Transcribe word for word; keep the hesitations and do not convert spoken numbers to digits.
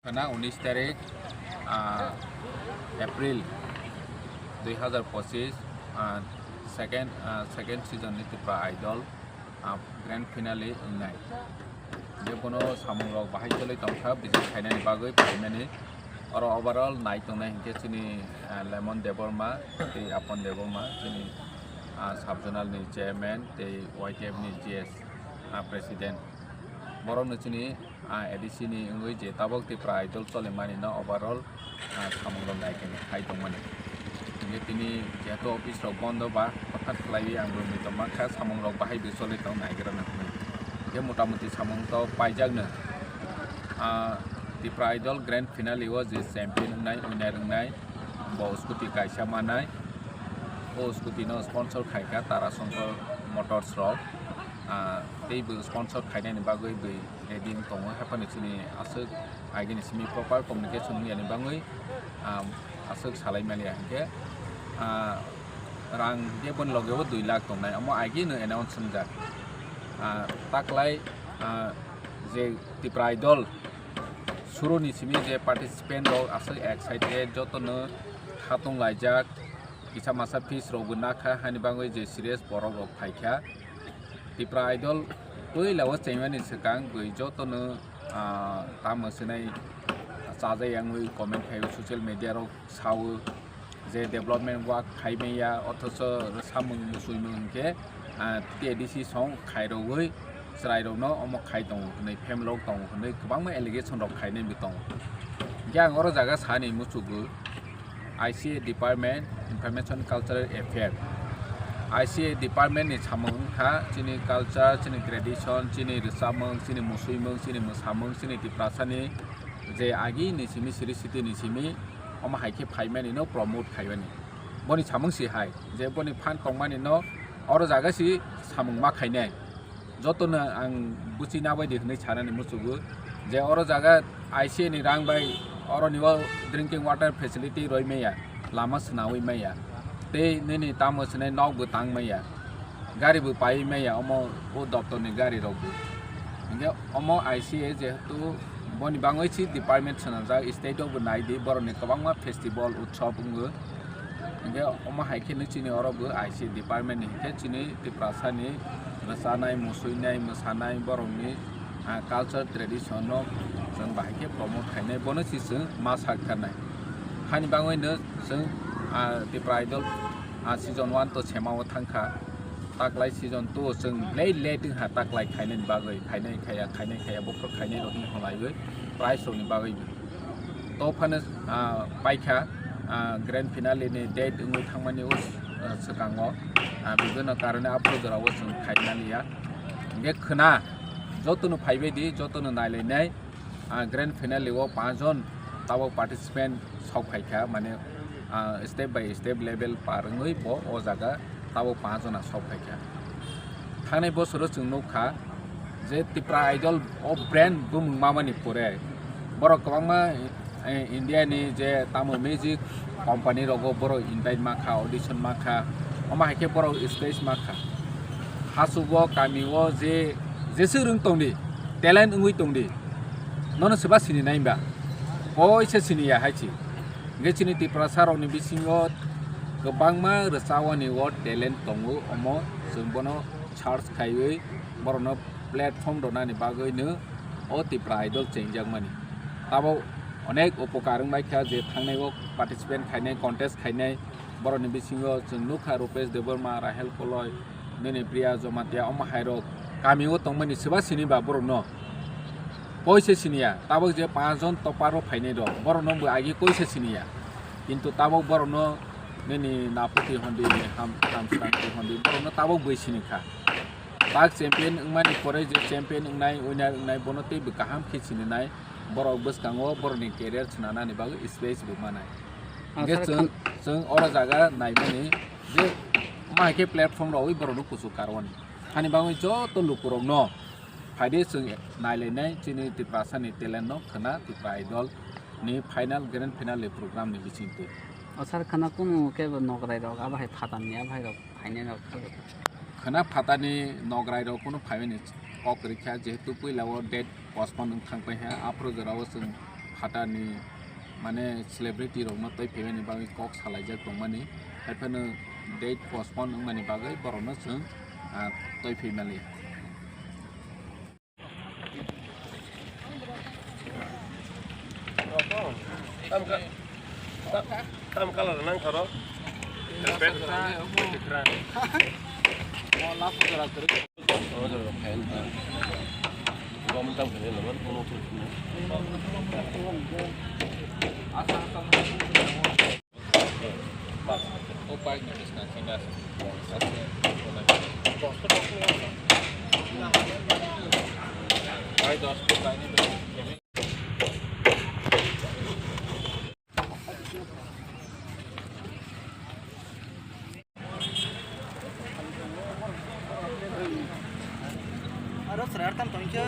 Khana unis tarik, ah, April dui hazar pochis, ah, second, ah, second season ni Tipra Idol, ah, grand finale wngnai. Je bono samung rok bahai choli tongkha, visit khainani bagwi phaimani. Oro overall nai tongnai hinkhe chini, ah, Lemon Debbarma, tei Apon Debbarma, chini, ah, sub zonal ni chairman, tei Y T F ni G S, ah, president. Borokno chini ah, A D C ni wngwi je tabok Tipra Idol cholimani no overall, ah, samung rok nai khe hai tongmani. Hinkhe tini jehetu office rok bondo ba hothat khlaiwi ang room ni tongma kha samung rok bahai bo choli tong naigra na hwnwi. Hinkhe mota moti samung to paijak no. Ah, Tipra Idol grand finale o je champion wngnai, winner wngnai, bo scooty kaisa manai. O scooty no sponsor khaikha Tara Shankar Motors rok. Ah, tei bo sponsor khainani bagwi bo ready wng tongo, haphano chini aswk agini simi proper communication wngya ni bagwi, ah, aswk salai manya hinkhe, ah, rang hinkhe boni loge o dui lakh tongnai, omo agino announce wngjak. Ah, taklai, ah, je Tipra Idol suruni simi je participant rok aswk excited, jotono khatung laijak, kisa masa fees rok bo nakha, hani bagwi je serious borok rok phaikha. Tipra Idol puila o chaimani swkang bwi jotono, ah, tamo swnai chajak yangwi comment khaio, social media rok sao je development work khai manya, othocho samung muchungmung hinkhe, ah, T D C song khairogwi chwrairokno omo khai tongo hwnwi, family rok tongo hwnwi kwbangma allegation rok khainai bo tongo. Hinkhe ang oro jaga sani muchugo, I C A department, Information Cultural Affair, I C A department ni samung wngkha chini culture, chini tradition, chini rwchapmung, chini musuimung, chini mwsamung, chini Tiprasani je agi ni simi, siri siti ni simi, omo hai khe phaimani no promote khaimani. Boni samung si hai je boni phan tongmani no oro jaga si samung ma khainai. Jotono ang buchina bai di hwnwi sanani muchugo je oro jaga I C A ni rang bai oroni o drinking water facility roi maya, lama swnawi maya, tei nini tamo swnai nok bo tang maya, gari bo pai maya, omo o doptor ni gari rok bo. Hinkhe omo I C A jehetu boni bagwi si department swnamjak, state o bo nai di, borok ni kwbangma festival utsob wngo. Hinkhe omo hai khe no chini oro bo I C A department ni hinkhe chini Tiprasa ni rwchanai, musuinai, mwsanai, borok ni, ah, culture tradition no chwng bahai khe promote khainai, bono si chwng ma sak thar nai. Hani bagwi no chwng, ah, Tipra Idol, ah, season one to sema o thang kha, taklai season two o chwng late late wng kha taklai khainai ni bagwi, khainai khaya, khainai khaya, bokhorok khainai rok hinwi hwnlaiwi prize rok ni bagwi. To phano, ah, paikha, ah, grand finale ni date wngwi thangmani o, ah, swkango, ah, bibhinno karone aphuru jorao chwng khaimani ya. Hinkhe khwna jotono phaibai di, jotono nailainai, ah, grand finale o panch jon tabok participant sok phaikha, mane, ah, step by step level par wngwi bo o jaga tabok panch jona sok phaikha. Thangnai bosoro chwng nukha je Tipra Idol o brand bumung mamani pore borok kwbangma, eh, India ni je tamo music company rogo borok invite makha, audition makha, omo hai khe borok stage makha. Hasugo kami o je jeswk rwng tongdi, talent wngwi tongdi, nono swba sini nai ba? Koise sini ya hai si. Hinkhe chini Tiprasa rokni bisingo kwbangma rwchawani o talent tongo, omo chwng bono search khaiwi borokno platform rwnani bagwino o Tipra Idol chengjakmani. Tabok onek upokar wngbai kha je thangnai o participant khainai, contest khainai, borokni bisingo chwng nukha Rupesh Debbarma, Rahel Koloi, nini Priya Jamatia, omo hai rok kami o tongmani swba sini ba borokno? Koise sini ya, tabok je panch jon topper o phainai rok, borokno bo agi koise sini ya. Kintu tabok borokno nini napoti hondi, ham, hamsrangti hondi, borokno tabok bui sini kha. Tak champion wngmani pore je champion wngnai, winner wngnai, bono tei bo kaham khe sini nai, borok bwskango borokni career swnanani bagwi space bo manai. Ah, Hinkhe sir, chwng, khan- chwng oro jaga naimani je omo hai khe platform rogwi borokno kuchuk karwani. Hani bagwi joto lukurokno phaidi chwng nailainai chini Tiprasani talent no khwna Tipra Idol ni final, grand finale program ni bisingtwi. O sir, khwna kunu khe bo nokrai rok, abo hai phatar ni abo hai rok phainai rok? Khwna phatar ni nokrai rok kunu phaimani kok kwrwi kha, jehetu puila o date postpone wng thang pai ha, aphuru jora o chwng Phatani mane celebrity rokno twi phaimani bagwi kok salaijak tongmani, haiphano date postpone wngmani bagwi borokno chwng, ah, twi phaimani. Tam ka-, tam, tam color nang tharo. Pen. Oh, last color. Oh, jora khayan ta. Gom tam khani laman, kono tu. Aro serar tam tongkhe.